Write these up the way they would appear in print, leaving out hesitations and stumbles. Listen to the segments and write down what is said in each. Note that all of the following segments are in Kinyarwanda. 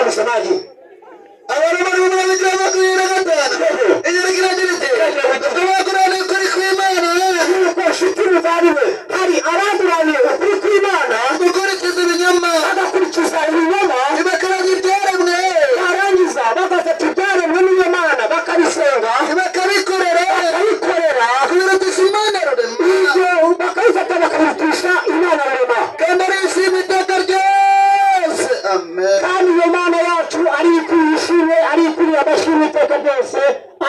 Msomaji. Abaroma 15. Inyandiko iragira iti: "Twakurane ukuri kw'Imana." Yuko, nshuti muvandimwe, hari abanduraniye ukuri kw'Imana, gukurikiza ibinyoma, bagakurikiza ibinyoma, bakaramya ibyaremwe, barangiza bagafata ibyaremwe n'iyo Mana bakabisenga, bakabikorera, bakabikorera, kubirutisha Imana Rurema. Ibyo bakabifata bakabirutisha Imana Rurema. Kandi ari ishimwe iteka ryose. Amen. Kandi iyo Mana yacu ari ikwiye ishimwe, ari ikwiriye amashimwe iteka ryose.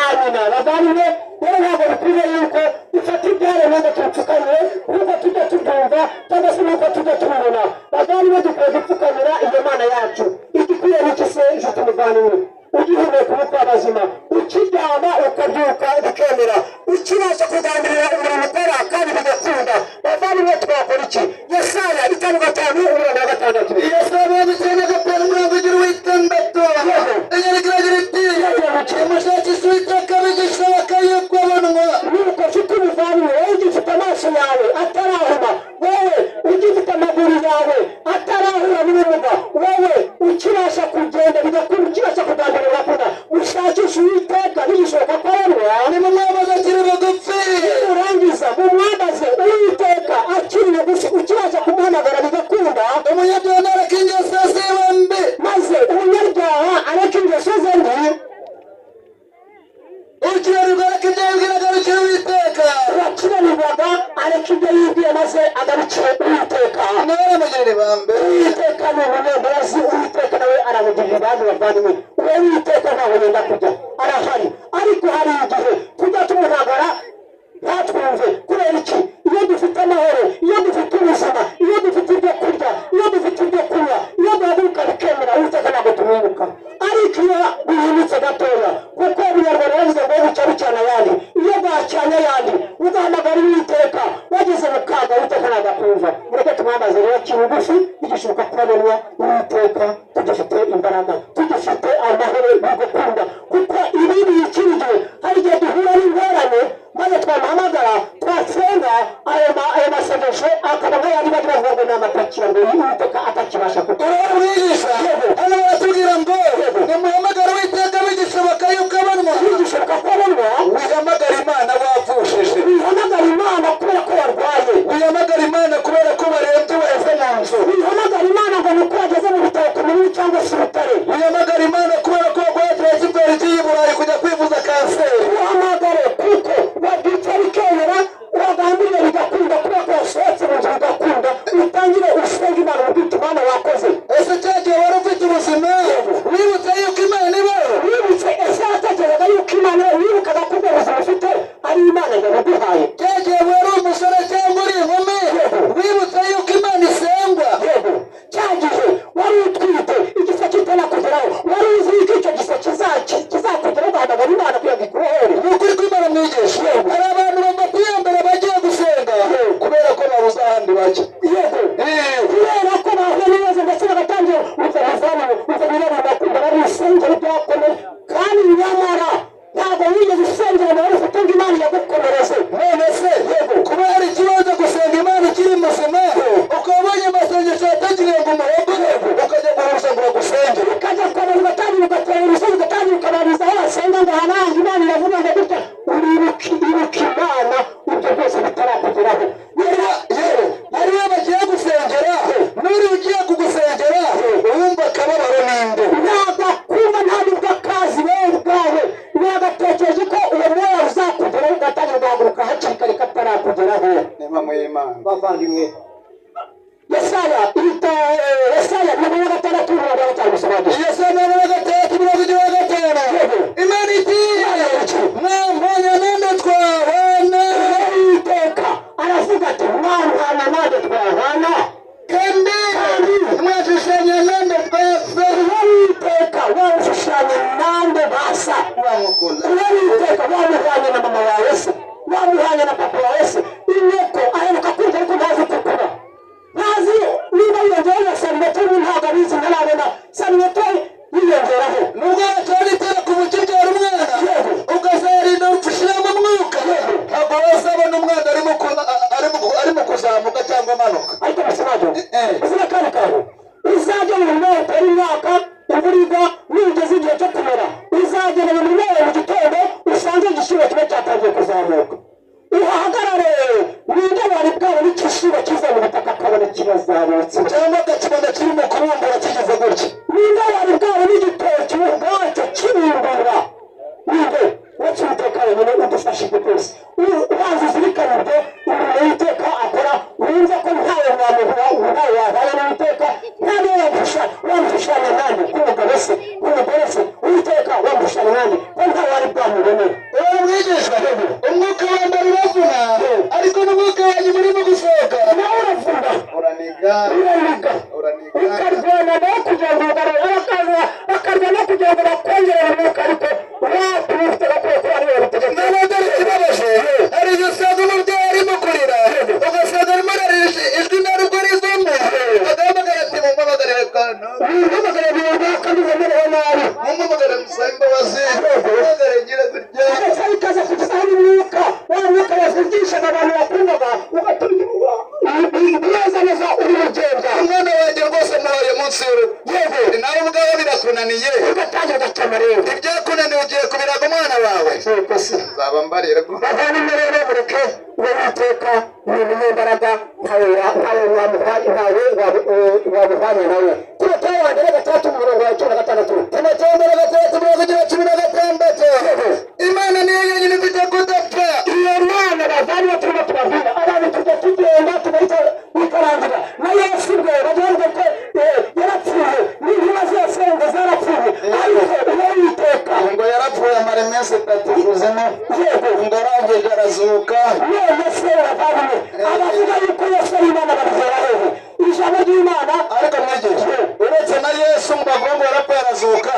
Amina. Bavandimwe, rero ntabwo bikwiriye yuko dufata ibyaremwe ngo tubipfukamire nk'uko tujya tubyumva cyangwa se nk'uko tujya tubibona. Bavandimwe, dukwiye gupfukamira iyo Mana yacu. Igikwiye ni iki se, inshuti muvandimwe? Ugihumeka umwuka w'abazima, ukiryama ukabyuka bikemera, ukibasha kugambirira umurimo ukora kandi bigakunda, bavandimwe, twakora iki? Yesaya 5:5 umurongo wa 6. Yesaya 95:6. Inyandiko iragira iti: "Nimushakishe Uwiteka bigishoboka yuko abonwa." Nuko, nshuti muvandimwe, wowe ugifite amaso yawe atarahuma, wowe ugifite amaguru yawe atarahura n'ubumuga, wowe ukibasha kugenda bigakunda, ukibasha kugambirira bigakunda, ushakisha Uwiteka bigishoboka ko abonwa. Nimumwambaze akiri bugufi. Nurangiza mumwambaze Uwiteka akiri bugufi, ukibasha kumuhamagara bigakunda. Umunyabyaha nareke ingeso ziwe mbi. Maze umunyabyaha areke ingeso ze mbi. Ukiranirwa areke ibyo yibwira, agarukire Uwiteka. Uwakiranirwaga areke ibyo yibwiye maze agarukire Uwiteka. Nawe aramugirira ibambe. Uwiteka ni umunyambabazi, Uwiteka nawe aramugirira ibambe. Bavandimwe, uwo Uwiteka ntaho yenda kujya, arahari, ariko hari igihe tujya tumuhamagara ntatwumve. Kubera iki? Iyo dufite amahoro, iyo dufite ubuzima, iyo dufite ibyo kurya, iyo dufite ibyo kunywa, iyo duhaguruka bikemera, Uwiteka ntabwo tumwibuka. Ariko iyo bihindutse gatoya, kuko Umunyarwanda yavuze ngo bucya bucyana ayandi, iyo bwacanye ayandi ugahamagara Uwiteka wageze mu kaga, Uwiteka ntabwo akumva. Mureke tumwambaze rero akiri bugufi, bigishoboka kubonwa Uwiteka tugifite imbaraga, tugifite amahoro yo gukunda, kuko ibi ni ikindi gihe, hari igihe duhura n'ingorane maze twamuhamagara, twasenga, ayo masengesho akaba nk'ayandi bajya bavuga ngo ni amapakira, ngo Uwiteka atakibasha kuko Urabona mwigisha, hano baratubwira ngo nimuhamagare Uwiteka bigishoboka yuko abonwa. Bigishoboka ko abonwa. Wihamagara Imana wapfushije. Wihamagara Imana kubera ko warwaye. Wihamagara Imana kubera ko warembye, waheze mu nzu. Wihamagara Imana ngo ni uko wageze mu bitaro ku munini cyangwa se ibitare. Wihamagara Imana kubera ko waguhaye transport igiye i Burayi kujya kwivuza kanseri. Uhamagare kuko wabyutse bikemera, wagambiriye bigakunda, kubera ko wasohotse mu nzu bigakunda. Utangire usenge Imana, ubwite Imana wakoze. Ese cya gihe wari ufite ubuzima, wibutse yuko Imana ibaho? Wibutse, ese watekerezaga yuko Imana, wibukaga ko ubwo buzima ufite ari Imana yabuguhaye? Cya gihe wari umusore cyangwa uri inkumi, wibutse yuko Imana isengwa? Yego. Cya gihe wari utwite, igise kitarakugeraho, wari uzi yuko icyo gise kizakugeraho, ugahamagara Imana kugira ngo ikubohore? Ni ukuri kw'Imana mwigisha, hari abantu bafata iya mbere bagiye gusenga kubera ko babuze ahandi bajya. Yego, kubera ko bahuye n'ibibazo ndetse bagatangira ubwo buvamo ubwo birabona bari usengero byakomeye, kandi nyamara ntabwo wigeze usengera ngo wari ufite ngo Imana yagukomereze. None se kuba hari ikibazo gusenga Imana ikiri muzima, ukaba ubonye amasengesho yatangiriye ngo umuhogore, ukajya guhuza ngo bagusengere? Ukajya ukabona ugatangira ugatera imisozi, ugatangira ukabariza aho basenga ngo hananga Imana iravuga ngo gutya. Uribuka, ibuka Imana ibyo byose bitarakugeraho. Yewe, ari we bagiye gusengera n'uri ugiye kugusengera, wumva akababaro ninde? Ntabwo akumva, nta nubwo akazi. Wowe ubwawe wagatekereje ko uwo mwoyo uzakugeraho, ugatangira ugahaguruka hakiri kare katarakugeraho. Ni impamo y'Imana. Bavandimwe, Yesaya ita Yesaya 56:5 bisobanuye. Yesaya 6:45. Imana iti: "Mwampwanya nande twabana?" Uwiteka aravuga ati: "Mwampwanya nande twahana?" "Kandi mwashushanya nande twasa?" Uwiteka, wawushushanya nande basa? Wamukunda. Uwiteka, wamuhwanya na mama wawe se? Wamuhwanya na papa wawe se? Inyoko aheruka kurya, ariko ntazi kukura, ntazi niba yiyongeraho santimetero, ntabwo abizi, ntarabona santimetero yiyongeraho. Nubwo wacana itara kuva ukibyara umwana, ukazarinda ushiramo umwuka, ntabwo wazabona umwana arimo kuzamuka cyangwa amanuka. Ariko musinajyo uzina kandi kantu uzajya mu murima utera imyaka. Imvura igwa, nugeze igihe cyo kumera, uzagenda mu murima wawe mu gitondo usange igishyimbo kiba cyatangiye kuzamuka, uhahagarare. Ninde wari bwabona igishyimbo kiza mu butaka akabona kirazamutse, cyangwa akakibona kirimo kubumbura kigeze gutya? Ninde wari bwabona igitoki ubwacyo kibumbura? Ninde? Uretse Uwiteka wenyine udufashije rwose. Ubanza uzirikane ibyo umurimo w'Uwiteka akora, wumva ko ntawe wamuhura, ntawe wahana n'Uwiteka, nta n'uwo wamushushanya nande, k'umugabo se, k'umugore se, Uwiteka wamushushanya nande, ko ntawe wari bwamubonere? Uwo mwigisha, umwuka wa mbere uravuna, ariko n'umwuka wa nyuma urimo gusohoka nawe uravuna. Uraniga. Uraniga. Uraniga. Ukarwana nawe kugira ngo ugarure, bakaza bakarwana kugira ngo bakongerere umwuka, ariko wapi, ufite gakwiye kuba ariwe wabitegetse. Noneho dore ikibabaje: hari igihe usanga umubyeyi arimo kurira, ugasanga arimo ararira, ijwi nta nubwo rizamo, agahamagara ati: "Mumpamagarire kana." Wihamagara runaka, ndumva nabi. "Mumpamagare musabe imbabazi, mumpamagare ngire gutya." Ndetse bikaza kugezaho n'umwuka, wa mwuka wavugishaga abantu bakundaga, ugatuma neza neza uri mugenda. "Umwana wanjye rwose muhaye munsi y'urugo." Yego. Nawe ubwawe birakunaniye. Ugatangira ugacana rero. Ibyakunaniye ugiye kubiraga umwana wawe. Nuko se. Nzaba mbarirwa. Bavandimwe rero, mureke uwo Witeka ni umunyembaraga, ntawe ntawe wamuhwanya nawe. Timoteyo wa mbere 6, umurongo wa 16. Timoteyo mbere 6, mirongo igira 16: Imana niyo yonyine ifite kudapfa. Iyo mana, bavandimwe, turimo tubabwira, abantu tujya tugenda tugahita bikarangira. Na Yesu ubwe bagira ngo ko yarapfuye, n'intumwa zose ngo zarapfuye, ariko uwo Witeka Ngo yarapfuye amara iminsi 3 ikuzimu. Yego. Ngo arangije arazuka. None se bavandimwe, abavuga yuko Yesu ari Imana babizera hehe ijambo ry'Imana? Ariko mwigisha, uretse na Yesu ngo bavuga ngo yarapfuye arazuka,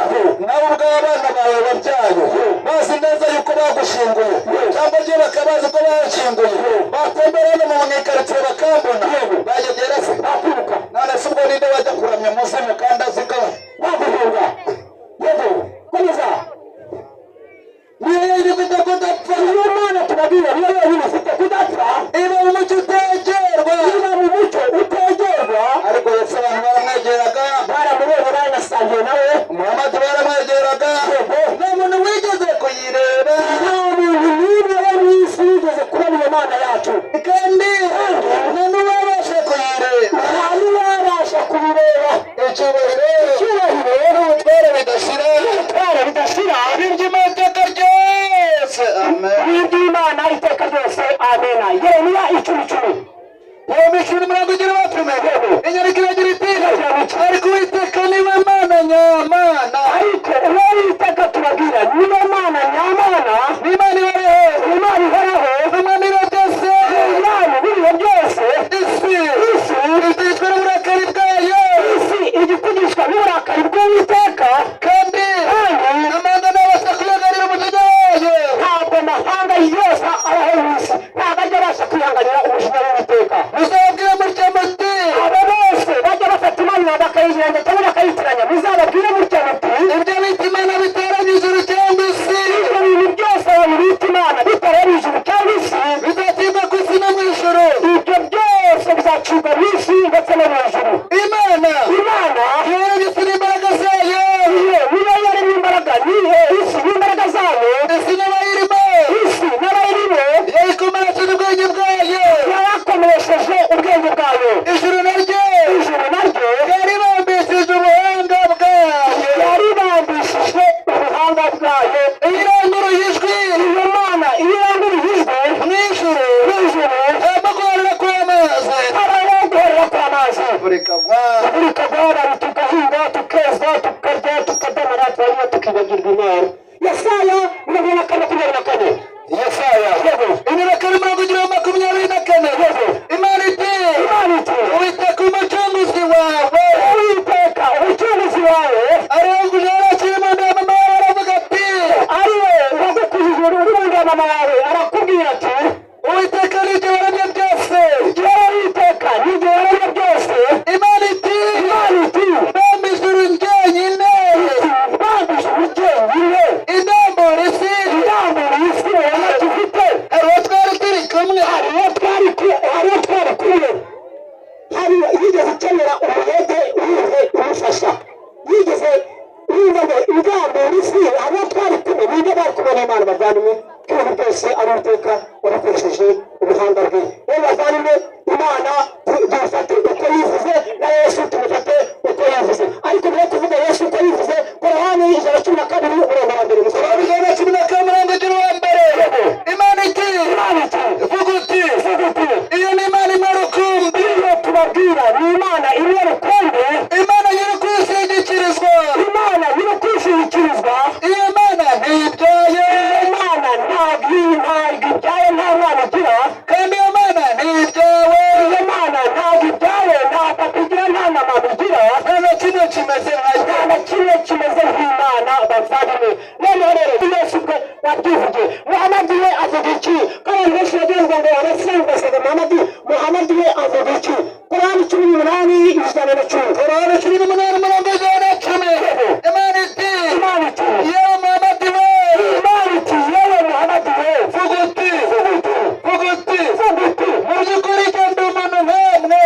nawe ubwawe abana bawe wabyaye bazi neza yuko bagushyinguye, cyangwa ryo bakaba bazi ko bashyinguye, batembera hano mu ikaritsiye bakambona, bagegera se? Bakwiruka. None se ubwo ninde wajya kuramya umuzimu kandi azi ko Baguhunga. Yego, komeza. Niyo yonyine ifite kudapfa. Iyo Mana tubabwira niyo yonyine ifite kudapfa. Iba mu mucyo utegerwa. Iba mu mucyo utegerwa. Ariko Yesu abantu baramwegeraga. Baramubonye, baranasangiye nawe. Muhamadi baramwegeraga. Nta muntu wigeze kuyireba. Nta muntu n'umwe wo mu isi wigeze kubona iyo Mana yacu. Kandi nta n'uwabasha kuyireba. Nta n'uwabasha kubireba. Icyubahiro Icyubahiro n'ubutware bidashira. N'ubutware bidashira. Iby'iteka ryose, amen. N'iby'Imana iteka ryose, amena. Yeremiya 10:10. Uwo mishuri mirongo igira batume, inyandiko iragira iti: "Ariko Uwiteka niwe Mana nyamana." Ariko uwo Witeka tubabwira niwe Mana nyamana. N'Imana ihoraho. Imana ihoraho. Umwami wa byose. Umwami w'ibihe byose. Isi Isi itegetswe n'uburakari bwayo. Isi igitigishwa n'uburakari bw'Uwiteka. Kandi Kandi amahanga ntabasha kwihanganira umujinya wayo. Ntabwo amahanga yose abaho mu isi, ntabwo ajya abasha kwihanganira umujinya w'Uwiteka. Muzababwira mutya muti: Abo bose bajya bafata Imana bakayigereranya cyangwa bakayitiranya, muzababwire mutya muti: Ibyo bita Imana bitaranye ijuru cyangwa isi, Ibyo bintu byose abantu bita Imana bitareba ijuru cyangwa isi, bizatinda ku isi no mu ijuru. Ibyo byose bizacibwa mu isi ndetse no mu ijuru. Imana Imana yaremye isi n'imbaraga zayo. Iyo niyo yaremye imbaraga niyo isi n'imbaraga zayo. Isi n'abayirimo. Isi n'abayirimo. Yayikomeresheje ubwenge bwayo. Yarakomeresheje ubwenge bwayo. Ijuru naryo Ijuru naryo yaribambishije ubuhanga bwayo. Yaribambishije ubuhanga bwayo. Iyo iranguruye ijwi, Iyo Mana iyo iranguruye ijwi mu ijuru, mu ijuru, haba guhorera kw'amazi, habaho guhorera kw'amazi, imvura ikagwa. Imvura ikagwa, abantu tugahinga, tukeza, tukarya, tukadamara, twanyuma tukibagirwa Imana. Yesaya 44:24. Yesaya Yego. inyubako mirongo igira 24. Yego. Imana iti: Imana iti: "Uwiteka umucunguzi wawe, Uwiteka umucunguzi wawe, aranguje yarakiri mu nda ya mama wawe, aravuga ati: ari we wagukujije uri mu nda ya mama wawe, arakubwira ati: Uwiteka ni jye waremye byose." Jyewe Uwiteka ni jye waremye byose. Imana iti: Imana iti: Igambira isi abo twari kumwe, ninde bari kumwe n'Imana bavandimwe? Ko ibintu byose ari Uwiteka wabakoresheje ubuhanga bwe. Rero bavandimwe, Imana tuyifate uko yivuze, na Yesu tumufate uko yivuze. Ariko mbere yo kuvuga Yesu uko yivuze, Korahani 112 umurongo wa mbere. Korani 112 umurongo ugira uwa mbere. Imana iti, Imana iti, vuga uti, vuga uti, iyo ni Imana imwe rukumbi, iyo tubabwira ni Imana imwe rukumbi, Imana nyiri kwishingikirizwa, Imana nyiri kwishingikirizwa. Iyo Mana ntibyaye, Imana ntabwo ibyaye, nta mwana igira, kandi iyo Mana ntibyawe, iyo Mana ntabwo ibyaye, nta papa igira, nta na mama igira, nta na kimwe kimeze nkayo, nta na kimwe kimeze nk'Imana bavandimwe. Noneho rero Yesu ubwe wabyivugiye, Muhamadi we avuga iki? Ko abantu benshi bagenza ngo abasenga basenga Muhamadi, Muhamadi we avuga iki? Korani 18 110. Korani 18 umurongo 110. Imana iti, Imana iti, yewe Muhamadi we, Imana iti, yewe Muhamadi we, vuga uti, vuga uti, vuga uti, vuga uti, mu by'ukuri jye ndi umuntu nkamwe,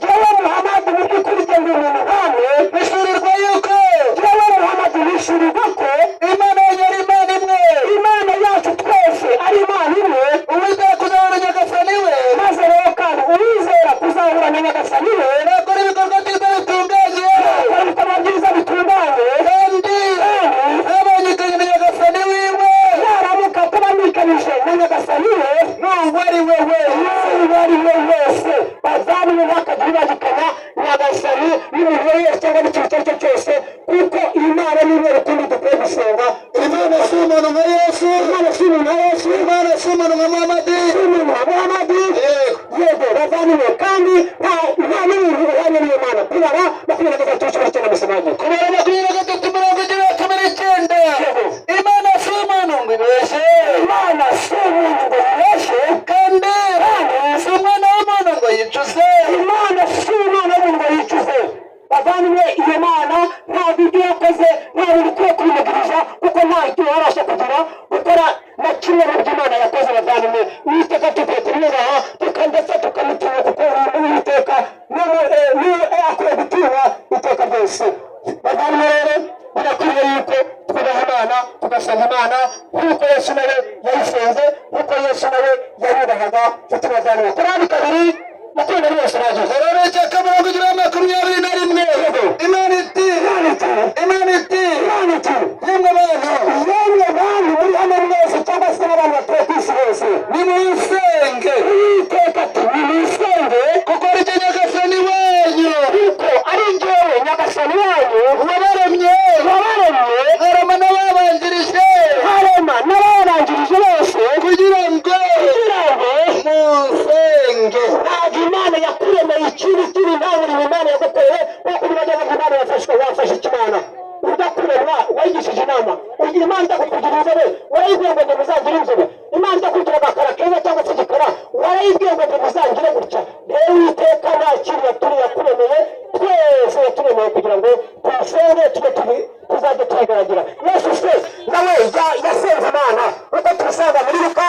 jyewe Muhamadi mu by'ukuri jye ndi umuntu nkamwe, bishurirwa yuko jyewe Muhamadi nishyurirwa ko Imana yanyu ari Imana imwe, Imana yacu twese ari Imana imwe. Uwizera kuzahura Nyagasani we, Maze rero kandi uwizera kuzahura na Nyagasani we, nakora ibikorwa byiza bitunganye, akora ibikorwa byiza bitunganye, kandi ntabangikanye na Nyagasani wiwe, naramuka atabangikanyije na Nyagasani we, n'uwo ari we wese, n'uwo ari we wese. Bavandimwe, ntakagira ubangikanya Nyagasani n'umuntu wese cyangwa n'ikintu icyo ari cyo cyose, kuko Imana ni imwe rukumbi dukwiye gusenga. Imana si umuntu nka Yesu, Imana si umuntu nka Yesu, Imana si umuntu nka Muhamadi. Si umuntu nka Muhamadi. Yego. Yego bavandimwe, kandi nta n'umuntu uhwanye n'iyo Mana. Kubara 23:19 musomaji. Kubara 23 umurongo ugira 19. Imana si umuntu ngo ibeshye, Imana si umuntu ngo yibeshe, kandi si umwana w'umuntu ngo yicuze. Imana si umwana w'umuntu ngo yicuze. Bavandimwe, iyo Mana ntabwo ibyo yakoze nta muntu ukwiye kubimugiriza, kuko nta icyo yabasha kugira gukora na kimwe mu byo Imana yakoze. Bavandimwe, Uwiteka dukwiye kumwubaha ndetse tukamutinya, kuko Uwiteka akwiye gutinywa iteka ryose. Bavandimwe rero, birakwiriye yuko twubaha Imana, tugasenga Imana nk'uko Yesu nawe yayisenze, nk'uko Yesu nawe yayubahaga. Nshuti bavandimwe, Korani 2:21 musomaji. Korani 2 umurongo ugira 21. Imana iti, Imana iti, Imana iti, Imana iti, yemwe bantu, yemwe bantu muri hano mwese cyangwa se n'abantu batuye ku isi bose, nimusenge, Uwiteka ati nimusenge, kuko ari jye Nyagasani wanyu, kuko ari njyewe Nyagasani wanyu, wabaremye, wabaremye, nkarema n'ababanjirije, nkarema n'ababanjirije bose, kugira ngo kugira ngo musenge. Ntabwo Imana yakuremeye ikibi kibi, nta murimo Imana yagukoreye, kuko niba ngo Imana yafashwe, wafashe ikimana udakuremwa wayigishije inama. Ugira Imana itakukugira inzobe, warayibwiye ngo muzangire inzobe? Imana itakugira agakara keza cyangwa se igikara, warayibwiye ngo muzangire gutya? Rero Uwiteka nta kintu yaturiye, yakuremeye twese, yaturemeye kugira ngo tuyisenge, tujye tuzajye tuyigaragira. Yesu se nawe yasenze Imana uko tubisanga muri Luka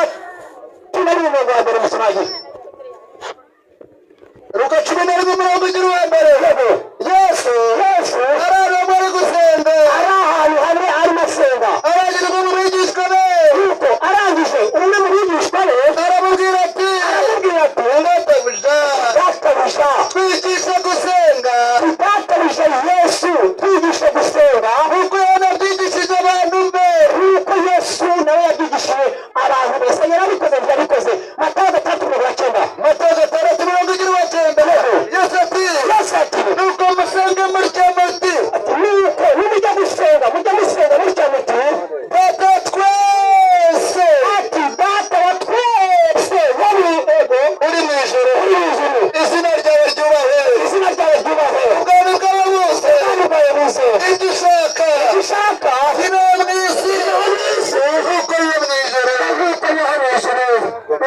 11 umurongo wa mbere musomaji. Luka 11 umurongo ugira uwa mbere. Yesu Yesu ari ahantu ari gusenga, ari ahantu hamwe arimo asenga, arangije umwe mu bigishwa be, nuko arangije umwe mu bigishwa be aramubwira ati, aramubwira ati, databuja, databuja, twigishe gusenga, databuja Yesu, twigishe gusenga, nk'uko Yohana abyigishije abantu be. Nk'uko Yesu nawe yabyigishije abantu bose. Yarabikoze, ntiyabikoze? Matayo 6:9. Matayo 6 umurongo ugira uwa cyenda. Yesu ati, Yesu ati, nuko musenge mutya muti, ati nuko nimujya gusenga mujya musenga mutya muti, Data twese ati Data wa twese wari ego uri mu ijuru, uri mu ijuru, izina ryawe ryubahwe, izina ryawe ryubahwe, ubwami bwawe buze, ubwami bwawe buze, ibyo ushaka icyo ushaka bibe mu isi nk'uko biba mu ijuru. Nk'uko biba mu ijuru.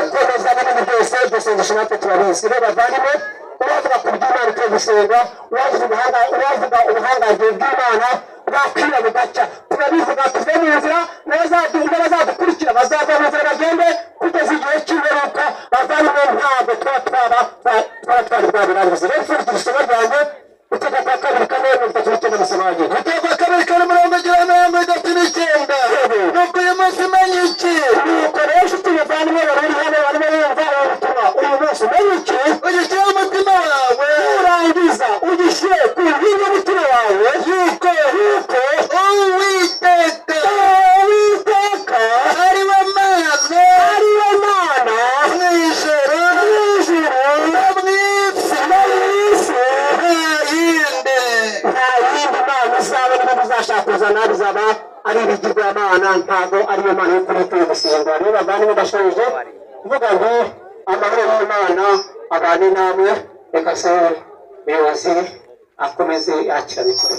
Uko bazaba n'ibintu byose dusengesha natwe turabizi. Rero bavandimwe, uravuga ku by'Imana ukwiye gusenga, uravuga ubuhangange bw'Imana bwakwira bugacya. Turabivuga tuve mu nzira, n'abazadukurikira bazava mu nzira bagende kugeza igihe cy'imperuka. Bavandimwe, ntabwo tuba twaba twari bwabirangiza. Rero mfurikira isomo ryanjye, Gutegeka kwa 2 4:39 musomaji. Gutegeka kwa 2 4:39. munsi menye iki? Nuko rero inshuti muvandimwe bari hano barimo bumva ubu butumwa uyu munsi, umenye iki? Ugishyire umutima wawe, nurangiza ugishyire ku nkingi y'umutima wawe yuko yuko Uwiteka Uwiteka ari we Mana ari we Mana mu ijuru mu ijuru no mu isi, no mu isi nta yindi. Nta yindi mana uzaba, niba uzashaka kuzana bizaba ari ibigirwamana, ntabwo ariyo Mana y'ukuri ikwiye gusengwa. Rero bavandimwe, ndashoje mvuga nti amahoro y'Imana abane namwe. Reka se umuyobozi akomeze yakira mikoro.